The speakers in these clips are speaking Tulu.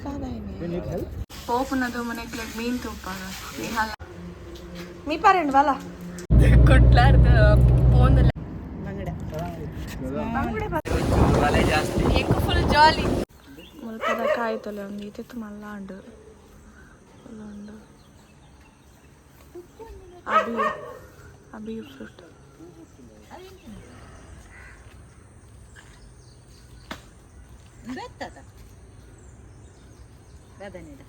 ದಾದಾಯಿನಿ. You need help? ಪೋಪುನದು ಮನೆಕ್ಲೆಗ್ ಮೀನ್ ತೂಪಾಗ ನಿಹಾಲ ಮೀಪಾರೆಂಡ್ ವಲ ಕುಟ್ಲಾರ್ದ ಪೋಂದಲ್ಲ ಬಂಗಡೆ ಬಂಗಡೆ. ಎಂಕು ಫುಲ್ ಜಾಲಿ. ಮುಲ್ಪದ ಕಾಯಿ ತೊಲೆ ಒಂದು ಇತ್ತಿತ್ತು ಮಲ್ಲ ಉಂಡು ಉಂಡು ಅಬಿ ಅಬಿ ಫ್ರೂಟ್. ಬೆತ್ತದ ಬದನಿದ.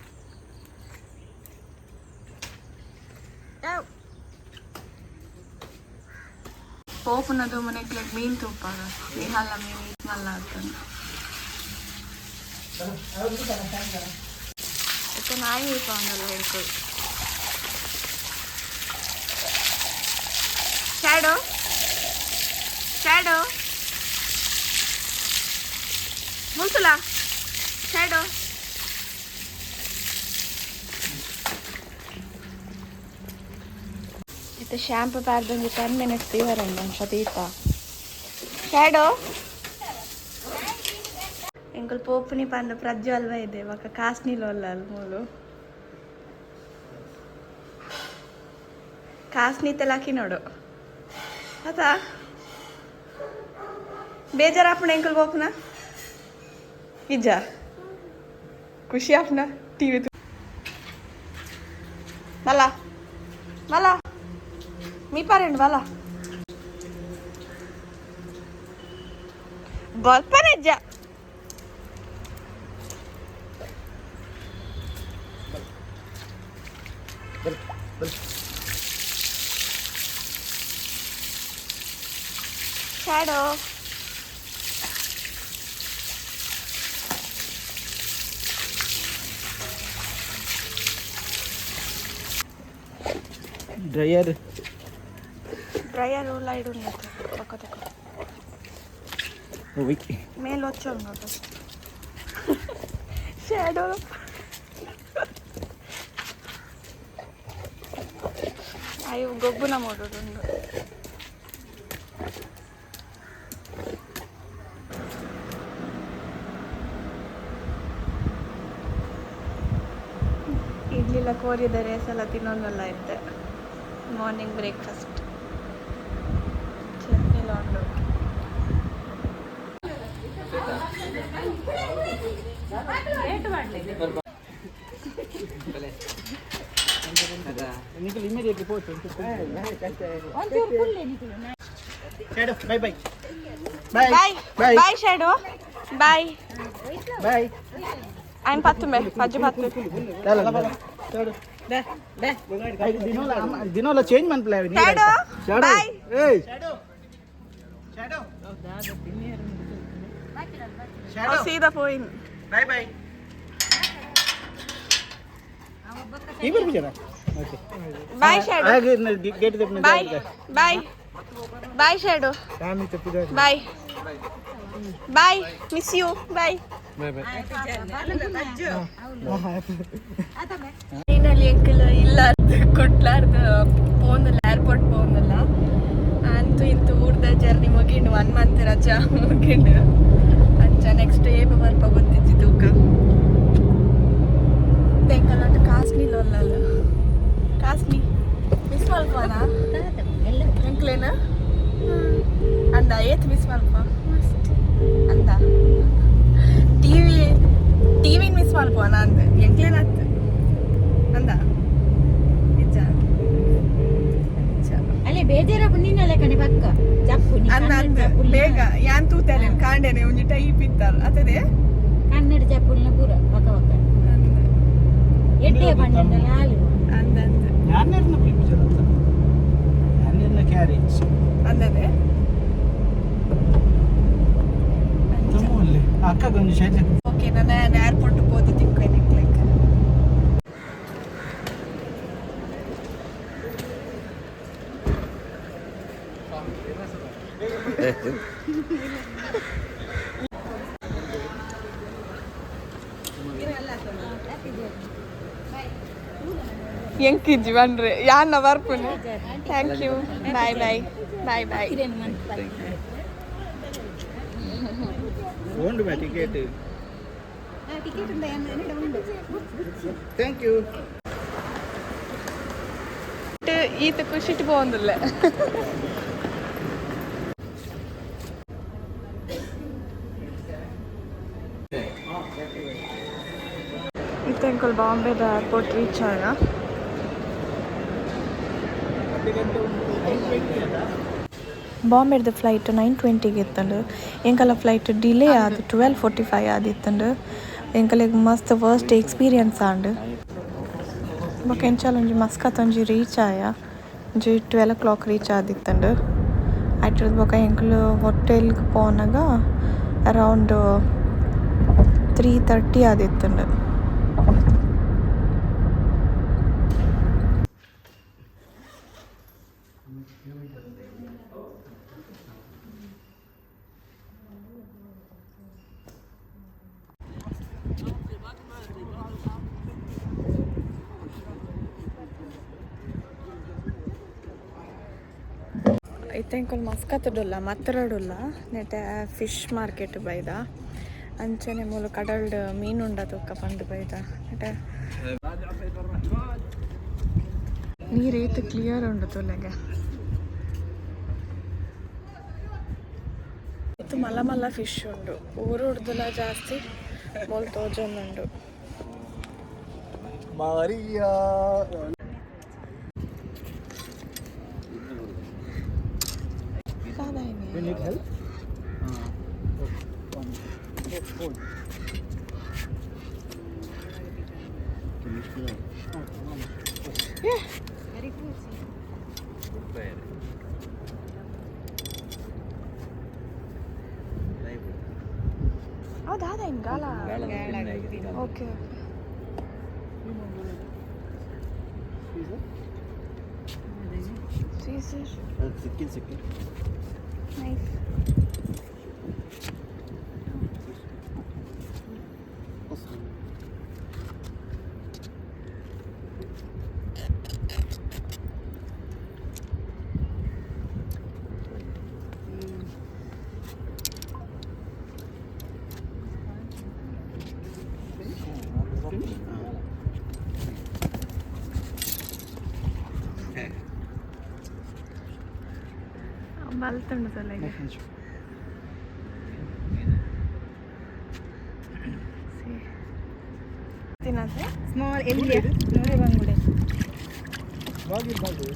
ಪೋಪುನದು ಮನೆಕ್ಲೆಗ್ ಮೀನ್ ತೂಪಾಗ ನಿಹಾಲ ಮೀನ್ ಇತ್ ಮಲ್ಲ ಆಗ್ತಾನೆ. ಇತ್ತೆ ನಾಯಿ ಮೀಪಾವೊಂದಲ್ಲ ಹೇಳ್ಕೊಡು. ಶ್ಯಾಡೋ, ಶ್ಯಾಡೋ, ಮುಲ್ತುಲ ಶ್ಯಾಡೋ. ಇತ್ತೆ ಶ್ಯಾಂಪು ಪಾರ್ದೊಂಜಿ 10 ಮಿನಿಟ್ಸ್ ದೀವರಂಡು ಅಂಚ ದೀತ. ಶ್ಯಾಡೋ, ಎಂಕುಲು ಪೋಪುನಿ ಪಂಡ ಪ್ರಜ್ವಲ್ ಇದೆ ಬೊಕ ಕಾಸ್ನಿಲ ಉಲ್ಲಲ್ ಮೂಲು. ಕಾಸ್ನಿ ಲಕ್ಕಿ ನೋಡು ಅತ ಬೇಜಾರಾಪುಣ ಎಂಕುಲು ಪೋಪುನ ಇಜ್ಜ? ಖುಷಿ ಆಪುನ ಟಿವಿ ಮಲ್ಲ ಮಲ್ಲ ಮೀಪಾರೆಂಡ್ ವಲ ಬಲ್ಪನೆಜ್ಜ. Shadow. Dryer. Dryer light ಉಂಡು ತಕ ತಕ. ಓಯ್. ಮೇಲೆ వచ్చాను ಶ್ಯಾಡೋ. ಅಯ್ಯೋ, ಗೊಬ್ಬುನ ಮಾಡೋದು. ಇಡ್ಲಿಲ್ಲ ಕೋರಿದ ರೇಸ್ ಎಲ್ಲ ತಿನ್ನೋದಲ್ಲ ಇತ್ತೆ. ಮಾರ್ನಿಂಗ್ ಬ್ರೇಕ್ಫಾಸ್ಟ್ ಚಟ್ನಿ ಉಂಡು. Nikhil immediately ಪೋಚು. Shadow, bye bye bye. Bye. Bye. Bye shadow, bye. Bye. I'm ಪತ್ತುಂಬೆ ಪಜ್ಜು ಪತ್ತು. ದಿನೋಲ ದಿನೋಲ ಚೇಂಜ್ ಮನ್ಪಲೆ. Shadow, bye. ಏಯ್ ಶಾಡೋ, ಶಾಡೋ. ಸೀದಾ ಪೋಯಿನ್. Bye bye. ಇಬ್ಬರು ಬಿಜಾರ ಓಕೆ. Bye shadow. ಹಾಗೆ gate bye bye bye shadow. Family ತಪ್ಪಿದ. Bye bye, miss you, bye. Bye bye. Finally ಎಂಕಲ್ ಇಲ್ಲಾರ್ದು ಕುಟ್ಲಾರ್ದು ಪೋಂದಲ್ಲ, ಏರ್ಪೋರ್ಟ್ ಪೋಂದಲ್ಲ. ಅಂತೂ ಇಂತೂ ಊರ್ದ ಜರ್ನಿ ಮುಗಿಂಡು. ಒನ್ ಮಂತ್ ರಜಾ ಮುಗಿಂಡು. ಅಂಚ ನೆಕ್ಸ್ಟ್ ಏಪ ಬರ್ಪ ಗೊತ್ತಿಜ್ಜಿ ತೂಕ. ಎಂಕಲ್ ಅటు ಕಾಸ್ನಿ ಲೊಲ್ಲಲ್ಲ. ಕಾಸ್ನಿ ಮಿಸ್ ಮಲ್ಪನ ಎಂಕ್ಲೇನ ಅಂದ? ಏತ್ ಮಿಸ್ ಮಲ್ಪ ಅಂದ? ಟಿವಿ ಟಿವಿ ಮಿಸ್ ಮಲ್ಪನ ಅಂದ ಎಂಕ್ಲೇನ ಅತ್ತು ಅಂದ ನಿಜ ನಿಜ. ಅಲ್ಲಿ ಬೇಜಾರಪ್ಪ ನಿನ್ನಲ್ಲ ಕಣೆ ಪಕ್ಕ ಚಪ್ಪು ನೀ. ಅಂದ ಅಂದ ಬೇಗ ಯಾನ್ ತೂತೇನೆ ಕಾಂಡೇನೆ ಒಂಜಿ ಟೈಪ್ ಇತ್ತಾರ ಅತದೆ. ಕನ್ನಡ ಚಪ್ಪುಲ್ನ ಪೂರ ಪಕ್ಕ ಪಕ್ಕ. ಅಂದ. ಎಡ್ಡೆ ಬಂಡಲ್ಲ ಹಾಲು. ಅಂದ ಅಂದ. ಯಾರ್ನೇರ್ನ ಪಿಕ್ಚರ್ ಅಂತ ಯಾರ್ನೇರ್ನ ಕ್ಯಾರೇಜ್. ಅಂದದೆ. ತಮ್ಮಲ್ಲಿ ಅಕ್ಕಗೊಂದು ಶೈತ್ಯ. ಓಕೆ, ನಾನು ಏರ್ಪೋರ್ಟ್ ಪೋದು ತಿಕ್ಕು ನಿಕ್ಲೆಕ್. ಎಂಕಿಜ್ಜಿ ಬನ್ರಿ ಯಾನ್ನ ಬರ್ಪುನಿ. Thank you, bye bye bye bye. ಓಂಡು May ticket. Ticket ಉಂಡ ಉಂಡು. Thank you. ಈತ ಖುಷಿಟ್ ಪೋಂದುಲ್ಲೆ. ಇತ್ತೆ ಎಂಕುಲು ಬಾಂಬೆದ ಏರ್ಪೋರ್ಟ್ ರೀಚ್ ಆಯ. ಬಾಂಬೆದ ಫ್ಲೈಟ್ 9:20ಗೆ ಇತ್ತಂಡು. ಎಂಕಲ ಫ್ಲೈಟ್ ಡಿಲೇ ಆದ್ 12:45 ಆದಿತ್ತಂಡು. ಎಂಕಲೆಗ್ ಮಸ್ತ್ ವರ್ಸ್ಟ್ ಎಕ್ಸ್ಪೀರಿಯನ್ಸ್ ಆಂಡ್. ಬೊಕ ಎಂಚಾಲ ಒಂಜಿ ಮಸ್ಕತ್ ಒಂಜಿ ರೀಚ್ ಆಯ. ಒಂಜಿ 12 ಓ ಕ್ಲಾಕ್ ರೀಚ್ ಆದಿತ್ತಂಡು. ಐಟರ್ದ್ ಬೊಕ ಎಂಕುಲು ಹೋಟೆಲ್ಗ್ ಪೋನಗ ಅರೌಂಡ್ 3:30 ಆದಿತ್ತಂಡು. ಇತ್ತೆ ಎಂಕುಲು ಮಸ್ಕತ್ತುಡುಲ್ಲ, ಮತ್ರಡುಲ್ಲ. ನೆಟೆ ಫಿಶ್ ಮಾರ್ಕೆಟ್ ಬೈದ. ಅಂಚನೆ ಮೂಲು ಕಡಲ್ಡ್ ಮೀನು ಉಂಡ ತೂಕ ಪಂದ್ ಬೈದ. ನೆಟೆ ನೀರು ಏತ್ ಕ್ಲಿಯರ್ ಉಂಡು ತೂಲೆಗೆ. ಇತ್ತು ಮಲ್ಲ ಮಲ್ಲ ಫಿಶ್ ಉಂಡು. ಊರುಡ್ದುಲ ಜಾಸ್ತಿ ಮೂಲು ತೋಜೊಂದುಂಡು. Maria. You need help? Hold. Very good. ಹೌದಾ? ಗಾಲ. ಓಕೆ. ಸೀಸರ್. ಸಿಕ್ಕಿನ್ ಸಿಕ್ಕಿ. ನೈಸ್. ಬಲ್ತುಂಡು ತಲೆಗೆ. ತಿನ್ನಸೆ. ಸ್ಮಾಲ್ ಎಲ್ಲಿ ನೂರೆ ಬಂಗುಡೆ. ಬಾಗಿ ಬಾಗಿ.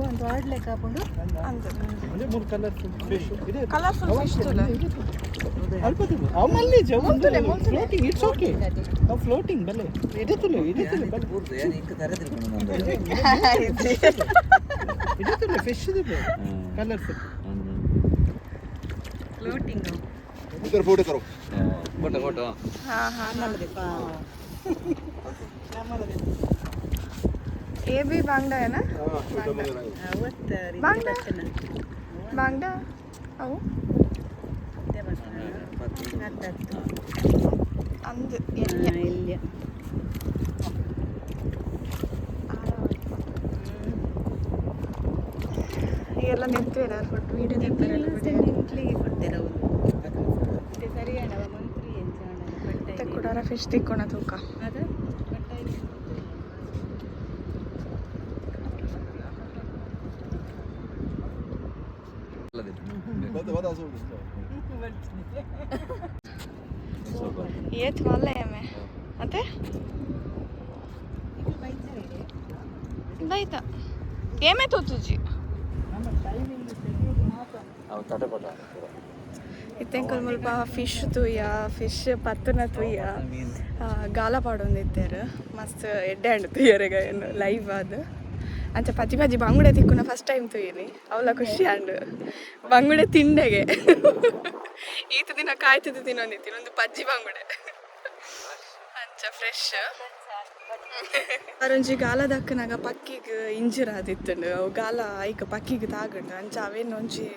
ಒಂದು ಆಡ್ಲೆಕ್ಕ ಹಾಕೊಂಡು. ಅಂದು. ಅಂದ್ರೆ ಮೂರು ಕಲರ್ ಫಿಶ್ ಇದೆ. ಕಲರ್ಫುಲ್ ಫಿಶ್ ತುಲೆ. ಅಲ್ಪ ಅವು ಮಲ್ಲಿ. ಮುಲ್ತುಲೆ, ಮುಲ್ತುಲೆ. Floating, it's okay. ಅವು ಫ್ಲೋಟಿಂಗ್ ಬಲೆ ಇದೆ ತುಲೆ, ಇದೆ ತುಲೆ ಬಲೆ, ಇದೆ ತುಲೆ ಫಿಶ್ ಇದೆ, ಕಲರ್ಫುಲ್. ಫ್ಲೋಟಿಂಗ್. इधर फोटो करो. ಹಾ ಹಾ, ಎ ಬಿ ಬಾಂಗ್ಡಾ ಏನ? ಬಾಂಗ್ಡಾ, ಬಾಂಗ್ಡಾ ಅವು. ಅಂದ್ ಎಲ್ಯ. ಎಲ್ಲ ನೆತ್ತೇರ ಏರ್ಪೋರ್ಟ್ ವೀಡಿಯೋ ತೆಪ್ಪಾರೆ. ಸರಿ. ಕುಡಾರ ಫಿಶ್ ತಿಕ್ಕೋಣ ತೂಕ. बता बता. ಏತ್ ಮಲ್ಲ ಎಮ್ಮೆ ಮತ್ತೆ ಬೈತ ಏಮೆ ತೋತುಜಿ. ಇತ್ತೆಂಕಲ್ ಮುಲ್ಪ ಫಿಶ್ ತೂಯ, ಫಿಶ್ ಪತ್ತುನ ತೂಯ, ಗಾಲ ಪಾಡೊಂದಿತ್ತೇರು. ಮಸ್ತ್ ಎಡ್ಡೆ ಅಂಡು ತೂಯರೆಗ ಏನು ಲೈವ್ ಅದು. ಅಂಚ ಪಜ್ಜಿ ಪಜ್ಜಿ ಬಂಗುಡೆ ತಿಕ್ಕುನ ಫಸ್ಟ್ ಟೈಮ್ ತೂಯಿನಿ. ಅವಲ ಖುಷಿ ಅಂಡು. ಬಂಗುಡೆ ತಿಂಡೆಗೆ ಈತ ದಿನ ಕಾಯ್ತದ ತಿನ್ನೊಂದಿತ್ತೀನಿ ಒಂದು ಪಜ್ಜಿ ಬಂಗುಡೆ. ಅಂಚ ಫ್ರೆಶ್ ಅರೊಂಜಿ ಗಾಲ ದಕ್ಕನಾಗ ಪಕ್ಕಿಗ್ ಇಂಜುರ್ ಆದಿತ್ತುಂಡು. ಅವು ಗಾಲ ಐಕ್ ಪಕ್ಕಿಗ್ ತಾಗುಂಡು. ಅಂಚ ಅವೇನ್ ಒಂಜಿ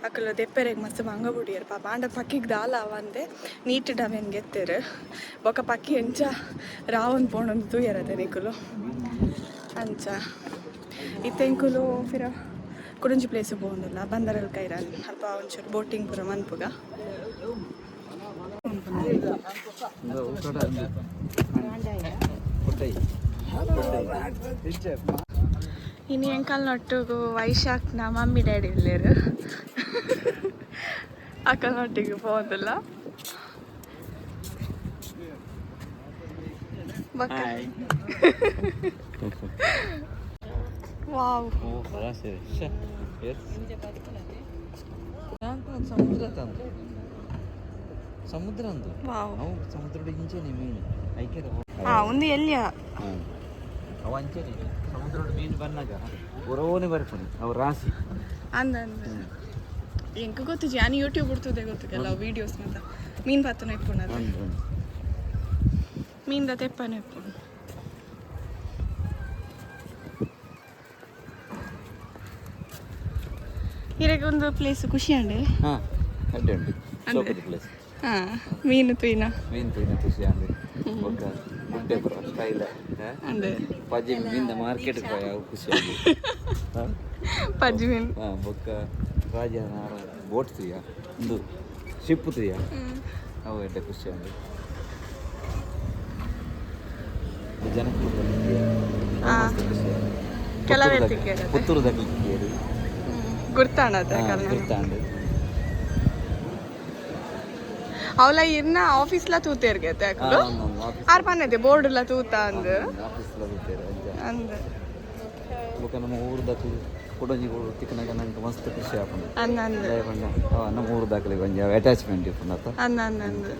ಅಕುಲು ದೆಪ್ಪೆರೆಗ್ ಮಸ್ತ್ ಬಂಗ ಬುಡಿಯೆರ್ ಪಾಪ. ಆಂಡ ಪಕ್ಕಿಗ್ ದಾಲ ಅವಂದೆ ನೀಟ್ಡ್ ಅವೇನ್ ಗೆತ್ತೆರ್. ಬೊಕ ಪಕ್ಕಿ ಎಂಚ ರಾವೊಂದು ಪೋಣೊಂದು ತೂಯರತೆ ನಿಕುಲು. ಅಂಚ ಇತ್ತೆ ಎಂಕುಲು ಪಿರ ಕುಡೊಂಜಿ ಪ್ಲೇಸ್ ಪೋವೊಂದುಲ್ಲ ಬಂದರಲ್ ಕೈರಾನ್. ಅಲ್ಪ ಒಂಚೂರು ಬೋಟಿಂಗ್ ಪೂರ ಮನ್ಪುಗ. ಇನಿ ಎಂಕಲ್ನೊಟ್ಟುಗು ವೈಶಾಖ್ನ ಮಮ್ಮಿ ಡ್ಯಾಡಿ ಇಲ್ಲೇರು. ಅಕ್ಕನೊಟ್ಟಿಗೆ ಪೋವೊಂದುಲ್ಲ. ಬೊಕ್ಕ ವಾವ್. ಸಮುದ್ರ ತಂದು, ಸಮುದ್ರ ಅಂದು. ವಾವ್. ಅವು ಸಮುದ್ರದ ಇಂಚೆನೆ ಮೀನು ಐಕೆ. ಆ ಒಂದು ಎಲ್ಲಿಯ? ಅವು ಅಂಚೆನೆ ಸಮುದ್ರದ ಮೀನು ಬಂದಾಗ ಹೊರವನೆ ಬರ್ಪುನಿ ಅವು ರಾಶಿ. ಅಂದ ಅಂದ ಎಂಕ್ ಗೊತ್ತಿಜಿ. ಯಾನ್ ಯೂಟ್ಯೂಬ್ ಹುಡ್ತದೆ ಗೊತ್ತು, ಕೆಲವು ವೀಡಿಯೋಸ್ ಮಾತ ಮೀನ್ ಪತ್ತನ ಇಪ್ಪುಂಡು. ಅಂದು ಅಂದು. ಮೀನ್ದ ತೆಪ್ಪನ ಇಪ್ಪುಂಡು. ಇರೆಗ್ ಒಂದು ಪ್ಲೇಸ್ ಖುಷಿ ಅಂಡೆ. ಹಾ, ಅಡ್ಡಿ ಉಂಟು, ಸೋಪದ ಪ್ಲೇಸ್. ಹಾ, ಮೀನು ತುಯ್ನ. ಮೀನು ತುಯ್ನ ಖುಷಿ ಅಂದು. ಬೊಕ್ಕ ಗುಡ್ಡೆ ಪೂರ ಸ್ಟೈಲ್. ಅಂದೆ. ಪಜೆ ಮೀನ್ದ ಮಾರ್ಕೆಟ್ ಪೋಯ, ಅವು ಖುಷಿ ಆಂಡ್. ಪಜ್ಜಿ ಮೀನು. ಹಾ, ಬೊಕ್ಕ ರಾಜ ಬೋಟ್ ತುಯ್ಯ, ಒಂದು ಶಿಪ್ ತುಯ್ಯ, ಅವು ಎಡ್ಡೆ ಖುಷಿ ಆಂಡ್. ಜನಕ್ಕೆ ಮಸ್ತ್ ಖುಷಿ ಆಂಡ್. ಕೆಲವೇ ತಿಕ್ಕಿರತ್ತೆ. ಪುತ್ತೂರು ತಿಕ್ಕಿಯರು. ಗುರ್ತಾಣದ. ಗುರ್ತಾಂಡ್. ಅವಲ ಇರ್ನ ಆಫೀಸ್ಲ ತೂತೇರ್ಗೆತೆ ಅಕುಲು. ಆರ್ ಪನ್ನದೆ ಬೋರ್ಡ್ ಲ ತೂತ ಅಂದ್. ಆಫೀಸ್ ಅಂದ್. ಬೊಕ್ಕ ನಮ್ಮ ಊರುದಕ್ಲು ಕುಡೊಂಜಿ ತಿಕ್ಕನಾಗ ನಂಗೆ ಮಸ್ತ್ ಖುಷಿ ಆಪುಂಡು. ಅಂದ್ ಅಂದ್. ದಾಯೆ ಪಂಡ ಅವ ನಮ್ಮ ಊರುದಕ್ಲೆಗ್ ಒಂಜಿ ಅಟ್ಯಾಚ್ಮೆಂಟ್ ಇಪ್ಪುಂಡತ್ತ. ಅಂದ್ ಅಂದ್ ಅಂದ್.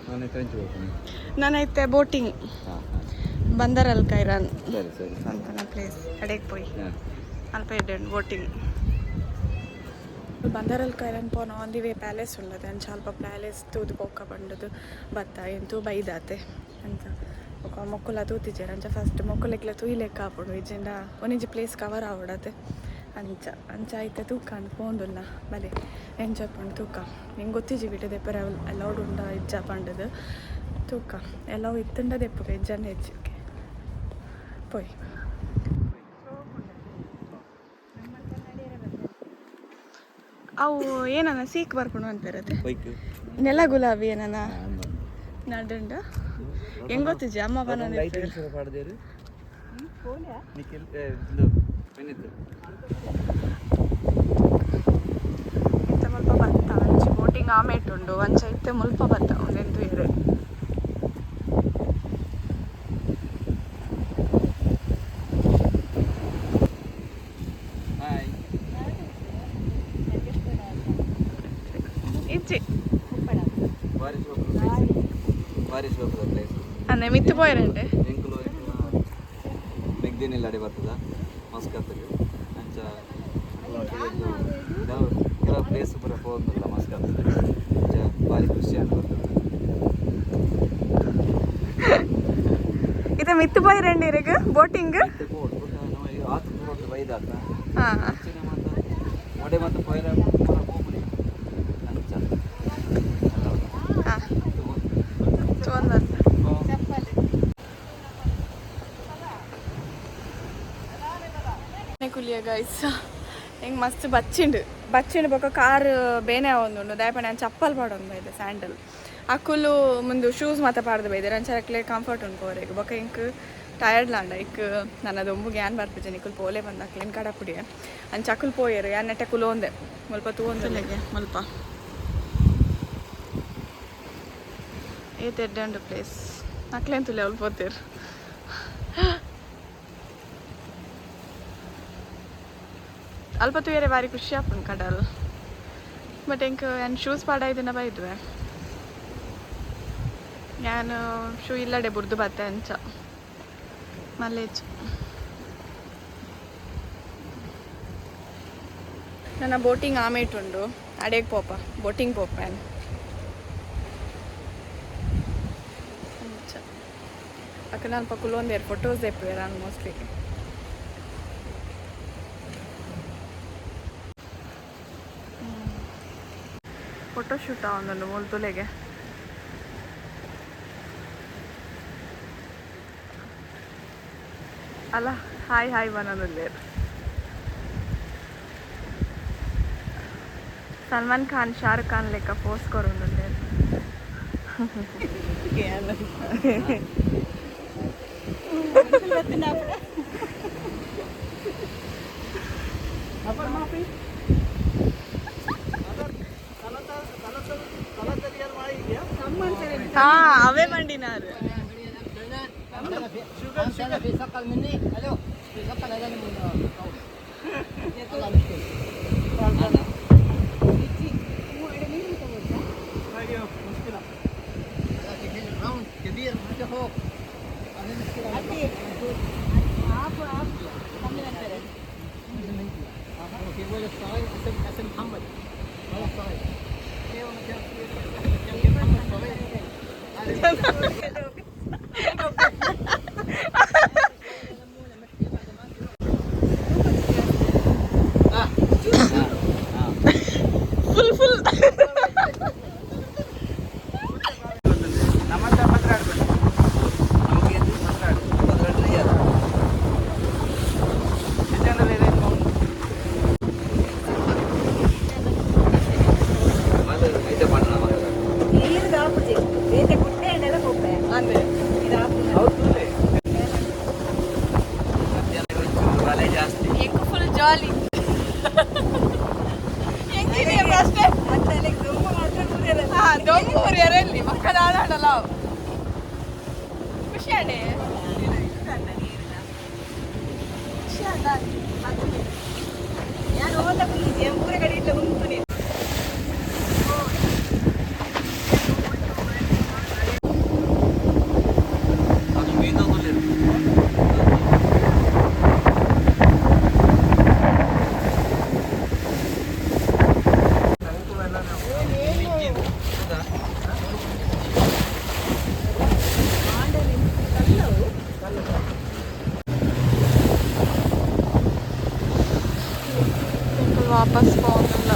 ನಾನು ಕಂಚು ಹೋಗ್ತೀನಿ. ನಾನು ಐತೆ ಬೋಟಿಂಗ್. ಹಾಂ ಹಾಂ. ಬಂದರಲ್ ಕೈರಾನ್ ಸರಿ ಸರಿ. ಅಂತ ಪ್ಲೇಸ್ ಕಡೆಗೆ ಪೋಯಿ. ಹಾಂ. ಅಲ್ಪ ಎಡ್ಡೆ ಬೋಟಿಂಗ್. ಬಂದರಲ್ ಕೈರನ್ ಪೋನ ಆನ್ the way palace ಉಳ್ಳದೆ. ಅಂಚ ಅಲ್ಪ ಪ್ಯಾಲೇಸ್ ತೂದು ಬೊಕ್ಕ ಪಂಡದು ಬತ್ತ ಎಂತೂ ಬೈದಾತೆ ಅಂಚ. ಬೊಕ್ಕ ಮೊಕ್ಕುಲ ತೂತಿಜೆರ್. ಅಂಚ ಫಸ್ಟ್ ಮೊಕ್ಕುಲೆಗ್ಲ ತೂಯ್ಲೆಕ್ಕ ಆಪುಂಡು, ಇಜ್ಜಿಂಡ ಒಂಜಿ ಪ್ಲೇಸ್ ಕವರ್ ಆವಡತೆ ಅಂಚ. ಅಂಚ ಐತೆ ತೂಕಂಡು ಪೋಂದುಲ್ಲ. ಬಲೆ ಎಂಚ ಪಂಡು ತೂಕ. ನಿಂಗೆ ಗೊತ್ತಿಜಿ ಬಿಟ್ಟು ದೆಪ್ಪರೆ ಅಲೌಡ್ ಉಂಡ ಇಜ್ಜ ಪಂಡದು. ತೂಕ, ಎಲ್ಲವು ಇತ್ತುಂಡ ದೆಪ್ಪುಗ, ಇಜ್ಜಂಡ ಹೆಚ್ಚಿಗೆ ಪೋಯ್. ಅವು ಏನನ ಸೀಕ್ ಬರ್ಕೊಂಡು ಅನ್ಪಿರತ್ತೆ. ಬೈಕ್. ನೆಲ ಗುಲಾಬಿ ಏನನ ನಡುಂಡ ಹೆಂಗ್ ಗೊತ್ತಿಜಿ ಅಮ್ಮ ಬನ. ಲೈಟ್ ಪಾಡ್ದೇರು ನಿಖಿಲ್ ಇದು ವಿನೀತ್. ಇತ್ತೆ ಮುಲ್ಪ ಬತ್ತ ಅಂಚಿ ಬೋಟಿಂಗ್ ಆಮೇಟ್ ಉಂಡು. ಅಂಚ ಇತ್ತೆ ಮುಲ್ಪ ಬತ್ತ ಉಂದೆಂತು ಇರು. ಹಾಯ್. ಇಜ್ಜಿ. ಬಾರಿ ಶೋಕುದ ಪ್ಲೇಸ್, ಬಾರಿ ಶೋಕುದ ಪ್ಲೇಸ್. ಅಂದೆ ಮಿತ್ತು ಪೋಯರಂಡೆ. ಎಂಕುಲು ಮೆಗ್ದಿನಿಲ್ಲ ಅಡೆ ಬರ್ತದ ಮಸ್ಕತ್ಗೆ. ಅಂಚ ಕೆಲವು ಪ್ಲೇಸ್ ಪೂರ ಪೋವೊಂದುಲ್ಲ ಮಸ್ಕತ್. ಅಂಚ ಬಾರಿ ಖುಷಿ ಆಂಡ್ ಬರ್ತದೆ. ಇತ್ತೆ ಮಿತ್ತು ಪೋಯರಂಡೆ ಇರೆಗ್ ಬೋಟಿಂಗ್. ಇತ್ತೆ ಪೋಡು. ಬೊಕ್ಕ ನಮ್ಮ ಈ ಆತ್ ಪೂರ ಬೈದಾತ. ಹಾ. ಅಂಚನೆ ಮಾತ ಮೊಡೆ ಮಾತ ಪೋಯರ ಪೂರ ಪೋಪುನಿ ಅಂಚ. ಹಾ, ಚೋಂದ. ಕುಲಿಯ ಗೈಸ್, ಹೆಂಗೆ ಮಸ್ತ್ ಬಚ್ಚಿಂಡು ಬಚ್ಚಿಂಡು. ಬೊಕ್ಕ ಕಾರ್ ಬೇನೆ ಆವೊಂದುಂಡು. ದಾಯೆ ನಾನು ಚಪ್ಪಲ್ ಪಾಡೊಂದು ಬೈದೆ, ಸ್ಯಾಂಡಲ್. ಅಕುಲು ಮುಂದು ಶೂಸ್ ಮಾತ ಪಾಡ್ದು ಬೈದೆರ್. ಅಂಚ ಅಕ್ಲೆ ಕಂಫರ್ಟ್ ಉಂಡು ಪೋರೆಗ್. ಬೊಕ್ಕ ಎಂಕ್ ಟಯರ್ಡ್ ಲಾಂಡ ಇಕ್ ನನ್ನ ದೊಂಬುಗೆ ಯಾನ್ ಬರ್ಪುಜೆ, ನಿಕುಲು ಪೋಲೆ ಬಂದು ಅಕ್ಲೆನ್ ಕಡಪುಡಿಯೆ. ಅಂಚ ಅಕುಲು ಪೋಯೆರ್. ಯಾನ್ ನೆಟ್ಟೆ ಕುಲೋಂದೆ ಮುಲ್ಪ ತೂವೊಂದುಲ್ಲೆಗೆ. ಮುಲ್ಪ ಏತ್ ಎಡ್ಡೆ ಉಂಡು ಪ್ಲೇಸ್. ಅಕ್ಲೆನ್ ತುಲೆ ಅವ್ಲು ಪೋತೆರ್. ಅಲ್ಪ ತೂಯೆರೆ ಬಾರಿ ಖುಷಿ ಆಪುಂಡು ಕಡಲ್. ಬಟ್ ಎಂಕ್ ಯಾನ್ ಶೂಸ್ ಪಾಡಾಯ್ದಿನ ಬೈದುವೆ. ಯಾನ್ ಶೂ ಇಲ್ಲಡೆ ಬುರ್ದು ಬತ್ತೆ. ಅಂಚ ಮಲ್ಲೇಜ್ ನನ್ನ ಬೋಟಿಂಗ್ ಆಮೇಟ್ ಉಂಡು, ಅಡೆಗ್ ಪೋಪ, ಬೋಟಿಂಗ್ ಪೋಪ ಯಾನ್. ಅಂಚ ಅಕ್ಕ ಅಲ್ಪ ಕುಲೊಂದೇರು ಫೋಟೋಸ್ ದೆಪ್ಪುವೆರ್ ಮೋಸ್ಟ್ಲಿ. ಫೋಟೋ ಶೂಟ್ ಆವೊಂದುಂಡು ಮೂಲು ತುಲೆಗೆ. ಅಲ್ಲ, ಹಾಯ್ ಹಾಯ್ ಬನ್ನೊಂದುಲ್ಲೇರು. ಸಲ್ಮಾನ್ ಖಾನ್, ಶಾರುಖ್ ಖಾನ್ ಲೆಕ್ಕ ಪೋಸ್ ಕೊರೊಂದುಲ್ಲೇರು. ಹಾ, ಅವೇ ಮಂಡಿನಾರು. في ثقل مني، الو، في ثقل هذا من الله مشكلة. راوند كبير ما فوق، هذه مشكلة. في ولد صغير اسم محمد، ولد صغير. ايوه، كان محمد صغير. Full full. ನಮ್ಮಂತ ಪತ್ರಾಡು ನಮಗೆ ಪತ್ರಾಡು ಪತ್ರಾಡು. ಐತೆ ಪಣ್ಣ. ನೀರು ದಾಪುಜಿ ಬೇತೆ ಗುಡ್ಡೆ ಹಣ್ಣೆಲ್ಲ ಪೋಪೆ. ಅಂದ್ರೆ ಇದು ಆಪುನ. ಬಲೆ ಜಾಸ್ತಿ. ಎಂಕ್ ಫುಲ್ ಜಾಲಿ. ಎಂಕಿದೆ ಅಷ್ಟೇ. ಅತ್ತಲೆ ದೊಂಬು ಮಾತ್ರ ಊರೆಲ್ಲ. ಹಾ, ದೊಂಬು ಊರಿಯರಲ್ಲಿ ಮಕ್ಕಳ ಆಡಲ್ಲ. ಖುಷಿ ಅಣ್ಣೆ. ಖುಷಿ ಅಲ್ಲ. ನಾನು ಓದ ಕುಂದಿದ್ದೆ ಪೂರ ಕಡೆ ಇಟ್ಲ ಉಂಟು ನೀನು. ಅದು ಮೀನೊಂದು. ವಾಪಸ್ ಪೋವೊಂದುಲ್ಲ.